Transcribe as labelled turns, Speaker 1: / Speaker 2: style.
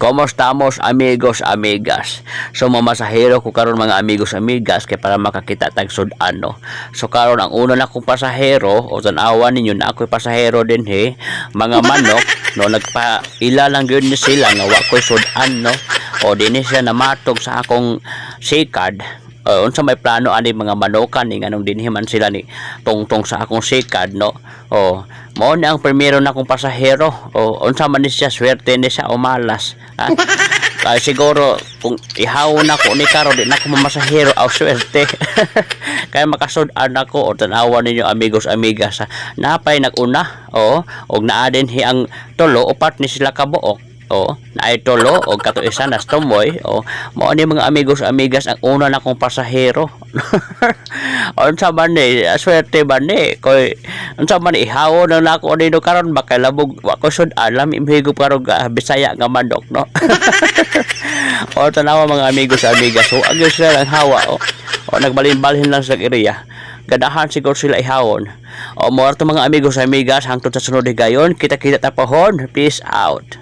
Speaker 1: Como estamos, amigos, amigas? So mamasahero ko karon, mga amigos, amigas, kay para makakita tag sud-an, no. So karon ang una na kong pasahero, o tan-awa ninyo na ako'y pasahero dinhi, mga manok, no, nagpaila lang gyud ni sila nga wa ko'y sud-an, no. O dinhi sila namatog sa akong sikad. Unsa may plano ani mga manokan ni, nganong dinhi man sila ni tungtong sa akong sikad, no? O mao ni ang primero na akong pasahero. O unsa man ni siya, swerte ni siya o malas, ha? Kaya siguro kung ihaw na ko ni karon, di na ako mamasahero aw swerte kaya makasud-an ako. O tan-awa ninyo, amigos, amigas, ha? Napay nag-una, o og naa dinhi ang tulo, upat ni sila kabuok. O, naay tulo og kato isa nas tumoy. O, mao ni, mga amigos, amigas, ang una na kong pasahero. Unsa man ni, swerte man ni koy, unsa man, ihawon na nako nino karon ba kay labog wa ko sud-an, lami mahigop karon ga Bisaya nga manok, no? O tanawa, mga amigos, amigas. So agyo sila ang hawa. O nagbalhin-balhin lang sa area, ganahan siguro sila ihawon. O mo to, mga amigos, amigas, hangtod sa sunod higayon, kita-kita ta pohon. Peace out.